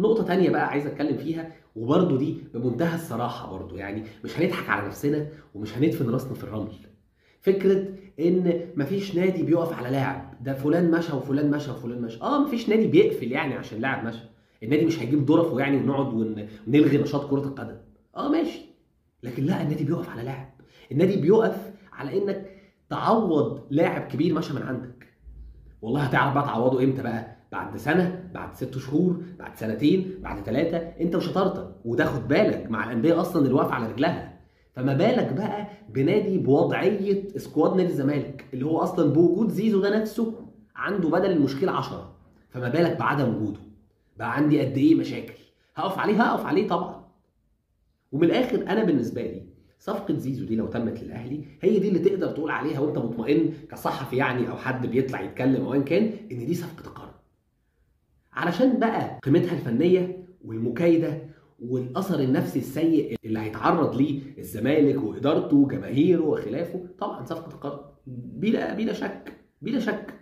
نقطة تانية بقى عايز اتكلم فيها، وبرده دي بمنتهى الصراحة برده، يعني مش هنضحك على نفسنا ومش هندفن راسنا في الرمل. فكرة ان مفيش نادي بيقف على لاعب، ده فلان مشى وفلان مشى وفلان مشى، مفيش نادي بيقفل يعني عشان لاعب مشى، النادي مش هيجيب ظرفة يعني ونقعد ونلغي نشاط كره القدم، ماشي، لكن لا، النادي بيقف على لاعب، النادي بيقف على انك تعوض لاعب كبير مشى من عندك. والله هتعرف بقى تعوضه امتى بقى؟ بعد سنة، بعد 6 شهور، بعد سنتين، بعد 3، انت وشطارتك. وده خد بالك مع الاندية اصلا اللي واقفة على رجلها، فما بالك بقى بنادي بوضعيه squad نادي الزمالك اللي هو اصلا بوجود زيزو ده نفسه عنده بدل المشكلة 10، فما بالك بعدم وجوده؟ بقى عندي قد ايه مشاكل هقف عليه، هقف عليه طبعا. ومن الاخر انا بالنسبة لي صفقة زيزو دي لو تمت للاهلي هي دي اللي تقدر تقول عليها وانت مطمئن كصحفي يعني، او حد بيطلع يتكلم او ايا كان، ان دي صفقة القرن. علشان بقى قيمتها الفنية والمكايده والاثر النفسي السيء اللي هيتعرض ليه الزمالك وادارته وجماهيره وخلافه، طبعا صفقة القرن بلا شك، بلا شك.